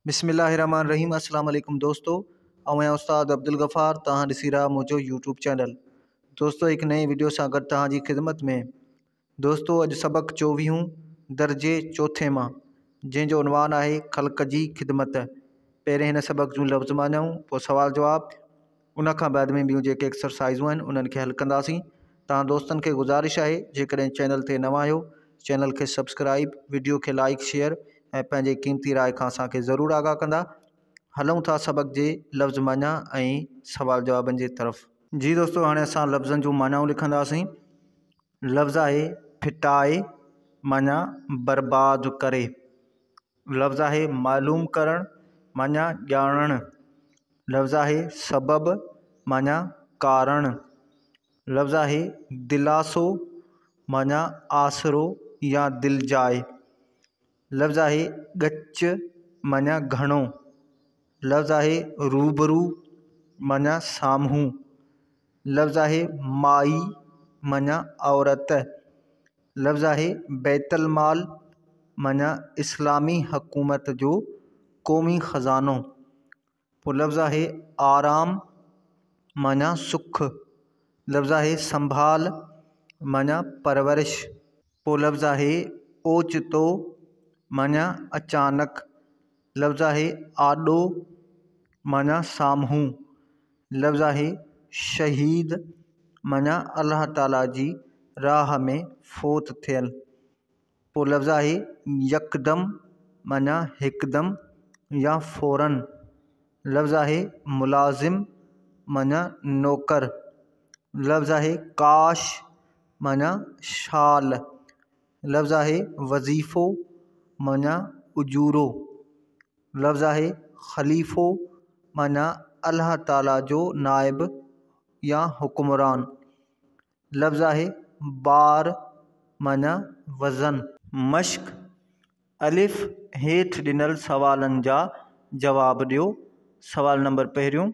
بسم الله الرحمٰن الرحيم السلام عليڪم دوستو آئون آهيان استاد عبدالغفار توهان ڏسي رهيا منهنجو يوٽيوب چينل دوستو هڪ نئين وڊيو سان گڏ توهان جي خدمت ۾ دوستو اڄ سبق چوويهون درجي چوٿين مان جنهن جو عنوان آهي خلق جي خدمت پهرين هن سبق جون لفظ معنائون پوء سوال جواب ان کان بعد ۾ ٻيون جيڪي ايڪسرسائزون آهن انهن کي حل ڪنداسين توهان دوستن کي گذارش آهي جيڪڏهن چينل تي نوان آهيو چينل کي سبسڪرائب وڊيو کي لائيڪ شيئر ۽ پنهنجي قيمتي راء کان اسان کي ضرور آگاهه ڪندا هلون ٿا سبق جي لفظ معنيٰ ۽ سوال جوابن جي طرف. جي دوستو هاڻي اسان لفظن جون معنائون لکنداسين لفظ آهي ڦٽائي معنيٰ برباد ڪري. لفظ آهي معلوم ڪرڻ معنيٰ ڄاڻڻ. لفظ آهي سبب معنيٰ ڪارڻ. لفظ آهي دلاسو معنيٰ آسرو يا دلجاء. لفظ آهي ڳچ معنيٰ گهڻو. لفظ آهي روبرو معنيٰ سامهون. لفظ آهي مائي معنيٰ عورت. لفظ آهي بيت المال معنيٰ اسلامي حڪومت جو قومي خزانو. پوء لفظ آهي آرام معنيٰ سک. لفظ آهي سنڀال معنيٰ پرورش. پوء لفظ آهي اوچتو معنيٰ اچانڪ. لفظ آهي آڏو معنيٰ سامهون. لفظ آهي شهيد معنيٰ الله تعاليٰ جي راهه ۾ فوت ٿيل. پوء لفظ آهي يڪدم معنيٰ هڪدم يا فوراً. لفظ آهي ملازم معنيٰ نوڪر. لفظ آهي ڪاش معنيٰ شال. لفظ آهي وظيفو معنيٰ اجورو. لفظ آهي خليفو معنيٰ الله تعاليٰ جو نائب يا حڪمران. لفظ آهي بار معنيٰ وزن. مشق، الف، هيٺ ڏنل سوالن جا جواب ڏيو. سوال نمبر پهريون،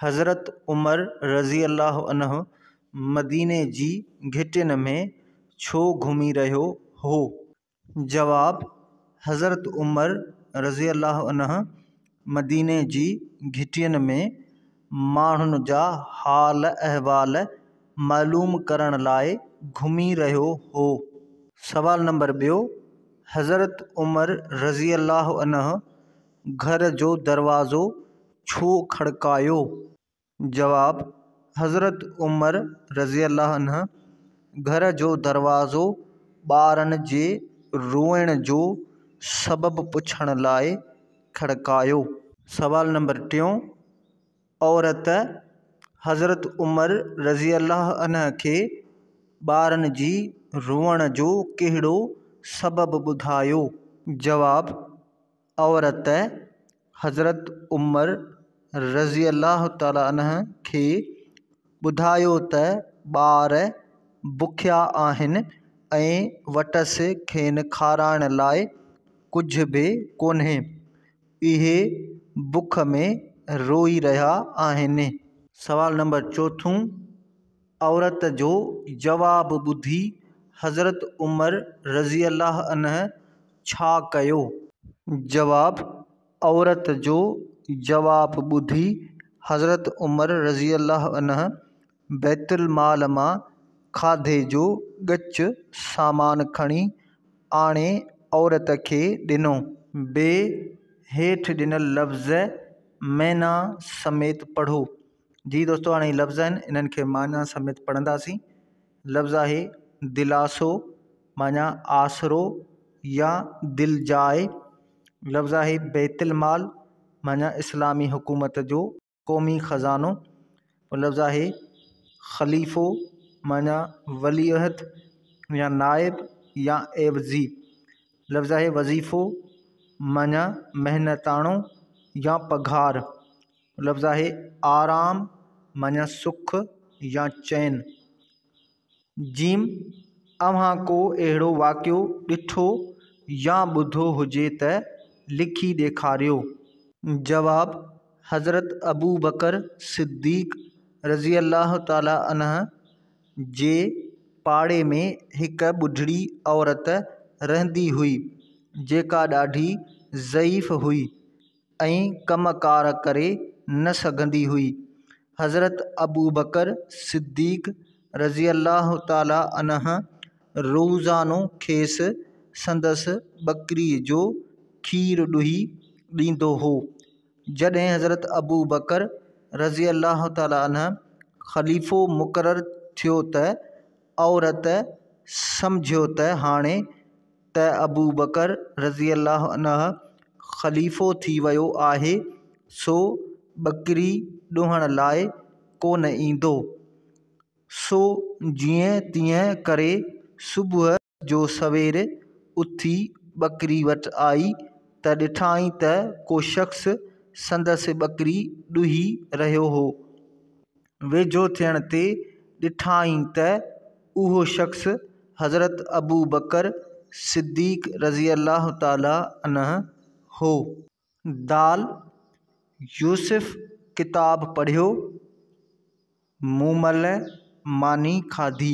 حضرت عمر رضي الله عنه مديني جي گهٽين ۾ ڇو گهمي رهيو هو؟ جواب، حضرت عمر رضي الله عنه مديني جي گهٽين ۾ ماڻهن جا حال احوال معلوم ڪرڻ لاء گهمي رهيو هو. سوال نمبر ٻيو، حضرت عمر رضي الله عنه گهر جو دروازو ڇو کڙڪايو؟ جواب، حضرت عمر رضي الله عنه گهر جو دروازو ٻارن جي روئڻ جو سبب پڇڻ لاء کڙڪايو. سوال نمبر ٽيون، عورت حضرت عمر رضي الله عنه کي ٻارن جي روئڻ جو ڪهڙو سبب ٻڌايو؟ جواب، عورت حضرت عمر رضي الله تعالٰي عنه کي ٻڌايو ته ٻار بکيا آهن ۽ وٽس کين کارائڻ لاء ڪجهه به ڪونهي، اهي بک ۾ روئي رهيا آهن. سوال نمبر چوٿون، عورت جو جواب ٻڌي حضرت عمر رضي الله عنه ڇا ڪيو؟ جواب، عورت جو جواب ٻڌي حضرت عمر رضي الله عنه بيت المال مان کاڌي جو ڳچ سامان کڻي آڻي عورت کي ڏنو. بي، هيٺ ڏنل لفظ معنيٰ سميت پڙهو. جي دوستو هاڻي هي لفظ آهن انهن کي معنيٰ سميت پڙهنداسين. لفظ آهي دلاسو معنيٰ آسرو يا دلجاء. لفظ آهي بيت المال معنيٰ اسلامي حڪومت جو قومي خزانو. لفظ آهي خليفو معنيٰ ولي عهد يا نائب يا عيوضي. لفظ آهي وظيفو معنيٰ محنتاڻو يا پگهار. لفظ آهي آرام معنيٰ سک يا چين. جيم، اوهان ڪو اهڙو واقعو ڏٺو يا ٻڌو هجي ته لکي ڏيکاريو. جواب، حضرت ابوبڪر صديق رضي الله تعالٰي عنه جي پاڙي ۾ هڪ ٻڍڙي عورت رهندي هئي، جيڪا ڏاڍي ضعيف هئي. ۽ ڪم ڪار ڪري نه سگهندي هئي. حضرت ابوبڪر صديق رضي الله تعالٰي عنه روزانو کيس سندس ٻڪري جو کير ڏهي ڏيندو هو. جڏهن حضرت ابوبڪر رضي الله تعالٰي عنه خليفو مقرر ٿيو ته عورت سمجهيو ته هاڻي ته ابوبڪر رضي الله عنه خليفو ٿي ويو آهي سو ٻڪري ڏهڻ لاء ڪونه ايندو. سو جيئن تيئن ڪري صبح جو سوير اٿي ٻڪري وٽ آئي ته ڏٺائين ته ڪو شخص سندس ٻڪري ڏهي رهيو هو. ويجهو ٿيڻ تي ڏٺائين ته اهو شخص حضرت ابوبڪر صديق رضي الله تعالٰي عنه هو. دال، يوسف ڪتاب پڙهيو، مومل ماني کاڌي.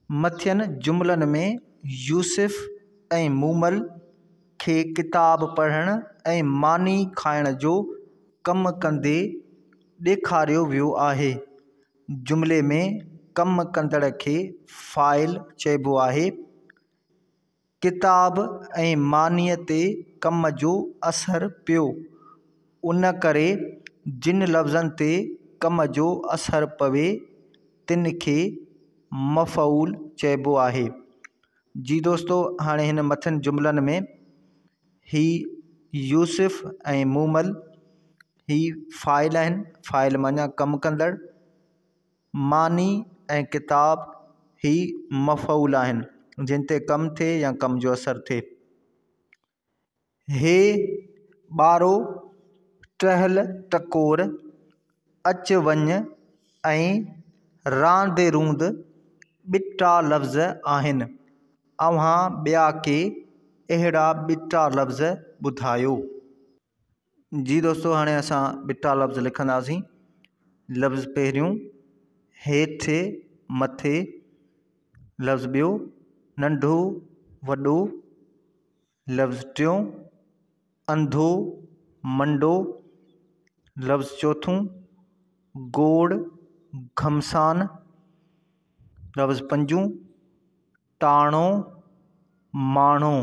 مٿين جملن ۾ يوسف ۽ مومل کي ڪتاب پڙهڻ ۽ ماني کائڻ جو ڪم ڪندي ڏيکاريو ويو آهي. جملي ۾ ڪم ڪندڙ کي فاعل چئبو آهي. ڪتاب ۽ مانيء تي ڪم جو اثر پيو، ان ڪري جن لفظن تي ڪم جو اثر پوي، تن کي مفعول چئبو آهي. جي دوستو هاڻي هن مٿين جملن ۾ هي يوسف ۽ مومل هي فاعل آهن، فاعل معنيٰ ڪم ڪندڙ. ماني ۽ ڪتاب هي مفعول آهن، جن تي ڪم ٿئي يا ڪم جو اثر ٿئي. هي ٻارو ٽهل ٽڪور، اچ وڃ ۽ راند روند ٻٽا لفظ آهن. اوهان ٻيا ڪي اهڙا ٻٽا لفظ ٻڌايو. جي دوستو هاڻي اسان ٻٽا لفظ لکنداسين. لفظ پهريون هيٺ مٿي، لفظ ٻيو ننڍو وڏو، لفظ ٽيون انڌو منڊو، لفظ چوٿون گوڙ گهمسان، لفظ پنجون ٽاڻو ماڻو.